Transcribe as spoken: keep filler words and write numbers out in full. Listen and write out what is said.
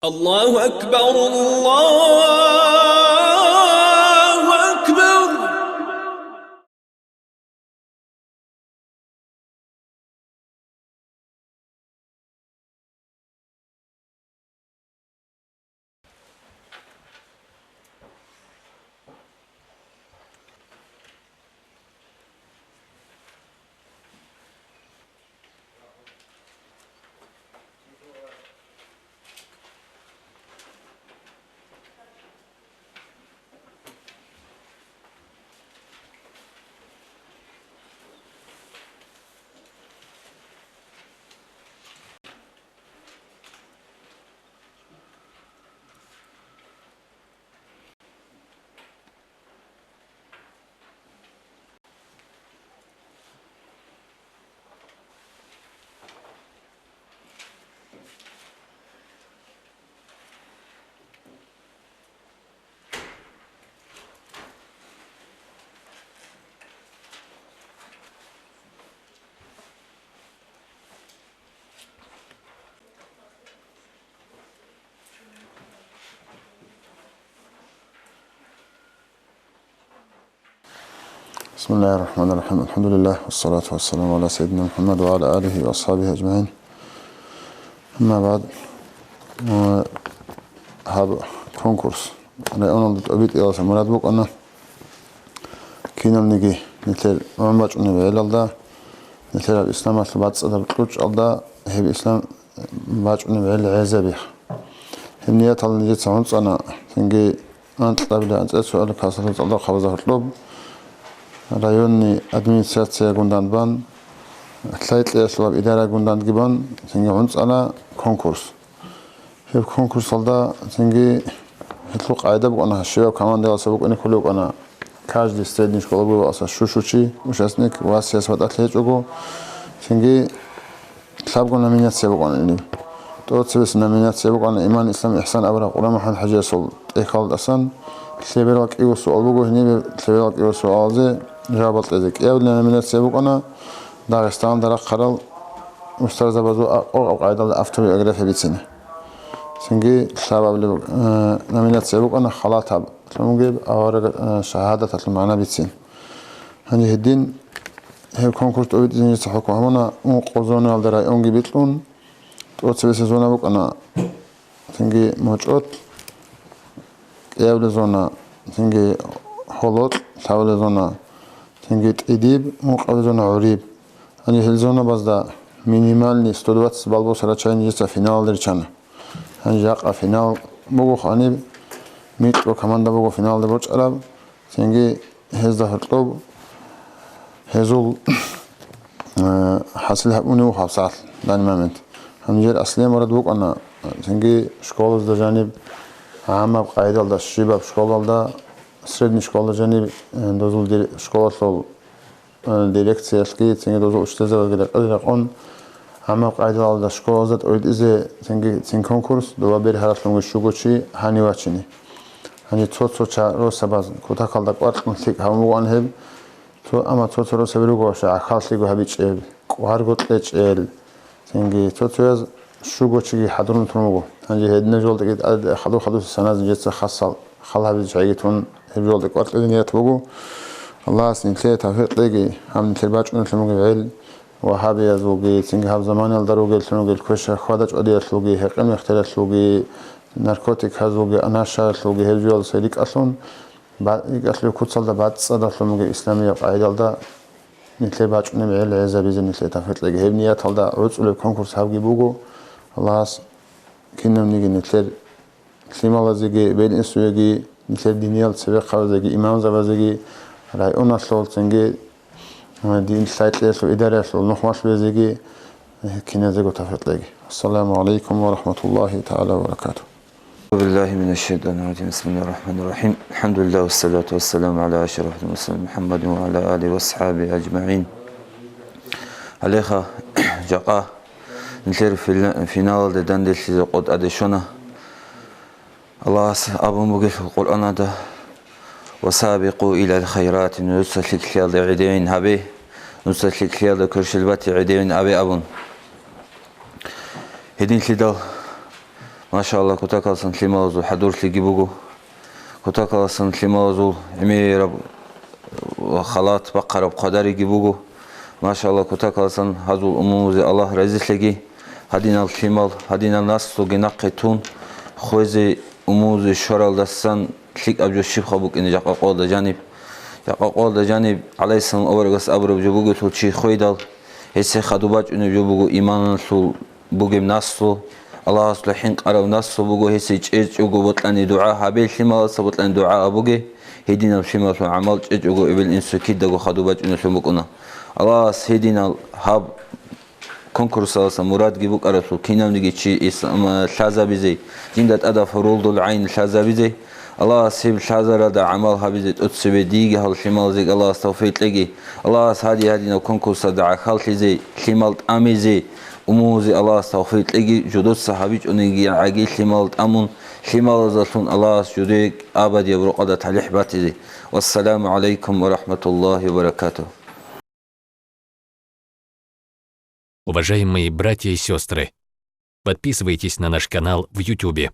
الله أكبر، الله أكبر. بسم الله الرحمن الرحيم. الحمد لله، والصلاة والسلام على سيدنا محمد وعلى آله وأصحابه أجمعين. أما بعد. Э, гьаб конкурс районалда тӀобитӀиялдаса мурад букӀана, киналниги нилъер гӀумру бачӀунеб гӀелалда, нилъер гьаб исламалъул бацӀцӀадаб кьучӀалда гьеб ислам бачӀунеб гӀел гӀезабихъ. Гьеб нияталда нижеца гӀунцӀана, цинги анкьабилеб анцӀила суалаб касалъул цӀалда хъабазда гьоркьоб районный администрациягун данде бан, лъай-кьеялъулаб идарагун данде бан, цинги гӀунцӀана конкурс. Гьеб конкурсалда цинги гьелъул къагӀида букӀана, щивав командалъа букӀине кколеб букӀана, каждый средний школа бугеб алса щу-щу чи, участник, ва сес батӀалъи гьечӀого, цинги лъабго номинация букӀана гьениб. ТӀоцебесеб номинация букӀана иман, ислам, ихсан абураб КъурбанмухӀаммад ХӀажиясул тӀехьалдасан. Лъеберал кӀиго суал буго гьениб, лъеберал кӀиго суалазе жавабал кьезе. КӀиабилеб номинация букӀана Дагъистаналда рахъарал устарзабазул а-, къо-, къайдалда автобиография бицине. Цинги лъабабилеб, э, номинация букӀана халатаб лъугьунги авараг, э, шагьадаталъул магӀна бицин. Гьанже гьедин гьеб конкурс тӀобитӀизабизе хӀукму гьабуна, ункъо зонаялда районги бикьун, тӀоцебесеб зона букӀана, цинги МучӀот, кӀиабилеб зона, цинги Гьолокьалъ, лъабабилеб зона, цинги ТӀидиб, ункъабилеб зона ГӀуриб. Гьанже гьел зонабазда минимальный сто двадцать балл босарал чагӀи нижеца финалалде риччана. Гьанже жакъа финал буго гьаниб, микьго команда буго финалалде борчӀараб. Цинги гьезда гьоркьоб гьезул, э, хӀасил гьабуни вуго гьабсагӀат, данный момент. Гьанже аслияб мурад букӀана, цинги школазда жаниб, гӀаммаб къайдалда, щибаб школалда, средний школалда жаниб, э, дозул дир-, школалъул, э, дирекциялъги, цинги дозул учительзабазги рекъезе рекъон, гӀаммаб къайдалда школазда тӀобитӀизе, цинги цин конкурс, доба бергьаралъунги щуго чи гьанив вачине. Гьанже цо-цо ча-, росабаз кутакалда кӀвар кьун лъикӀ гьабун бугоан гьеб, цо, амма цо-цо росаби руго ша гӀахьаллъиго гьабичӀеб, кӀварго кьечӀел, цинги цо-цояз щуго чиги хӀадурун тун буго. Гьанже гьединаб жолдеги тӀад-, хадур-хадур саназе нижеца хасал хал гьабизе чагӀиги тун, гьеб жолде кӀвар кьезе ният буго. Аллагьас нилъее тавфикъ кьеги, гьаб нилъер бачӀунелъун бугеб гӀел, вагьабиязулги, цинги гьаб заманалда ругеллъун ругел квеша хьвада-чӀвадиялъулги, гьекъем-ихтилалъулги, наркотикзулги, анашаялъулги, гьеб жоялдаса рикӀкӀалъун, ба-, рикӀкӀалъуб куцалда бацӀцӀадалъун бугеб исламияб къагӀидалда нилъер бачӀунеб гӀел гӀезабизе нилъее тавфикъ кьеги. Гьеб нияталда гӀуцӀулеб конкурс гьабги буго. Аллагьас кинабниги нилъер лъималазеги, белинсуеги, нилъер диниял цебехъабазеги, имамзабазеги, районалъул цинги, э, дин лъай-кьеялъул идараялъул нухмалъуязеги, э, киназего тавфикъ кьеги. Ассаламу гӀалайкум ва рахӀматуллагьи тагӀала ва баракатугь. أعوذ بالله من الشيطان الرجيم. بسم الله الرحمن الرحيم. الحمد لله والصلاة والسلام على أشرف المرسلين محمد وعلى آله وأصحابه أجمعين. Гьалеха жакъа нилъер фина-, финалалде данделъизе къо тӀаде щвана. Аллагьас абун бугелъул Къуръанада: «وسابقوا إلى الخيرات», нуца лъикӀлъиялда гӀедевин гьабе, нуца лъикӀлъиялда кверщел бате гӀедевин абе абун. Гьединлъидал Машалла, кутакаласан лъималазул хӀадурлъиги буго. Кутакаласан лъималазул гӀемераб ва халат бахъараб хъвадариги буго. Машалла, кутакаласан гьазул умумузе Аллагь разилъеги. Гьадинал лъимал, гьадинал наслуги нахъе тун, хвезе умумузе щваралдасан лъикӀаб жо щибха букӀине жакъа къоялда жаниб. Жакъа къоялда жаниб гӀалайгьиссалам аварагас абураб жо бугелъул чи хвейдал, гьесие хадуб бачӀунеб жо буго иманалъул бугеб наслу, Аллагьасда хӀинкъарав наслу буго, гьесие чӀечӀого бокьани дугӀа гьабе, лъималаса бокьани дугӀа абуге, гьединаб лъималъул гӀамал чӀечӀого эбел-инсуе кидаго хадуб бачӀунелъун букӀуна. Аллагьас гьединал гьаб конкурсаласа мурадги букӀаралъул кинавниги чи ис-, м-, лъазабизе, жинда тӀада фурулдул гӀайн лъазабизе, Аллагьас гьеб лъазаралда гӀамал гьабизе тӀоцебе диги гьал лъималазе Аллагьас тавфикъ кьеги. Аллагьас гьади-гьадинаб конкурсалда гӀахьаллъизе, лъимал тӀамизе, умумузе Аллагьас тавфикъ кьеги, жодоца гьабичӀониги гӀаги лъимал тӀамун, лъималазалъун Аллагьас жуде абадияб рокъалда талихӀ батизе. Вассаламу гӀалайкум ва рахӀматуллагьи ва баракатугь. Уважаемые братья и сестры, подписывайтесь на наш канал в Ютубе.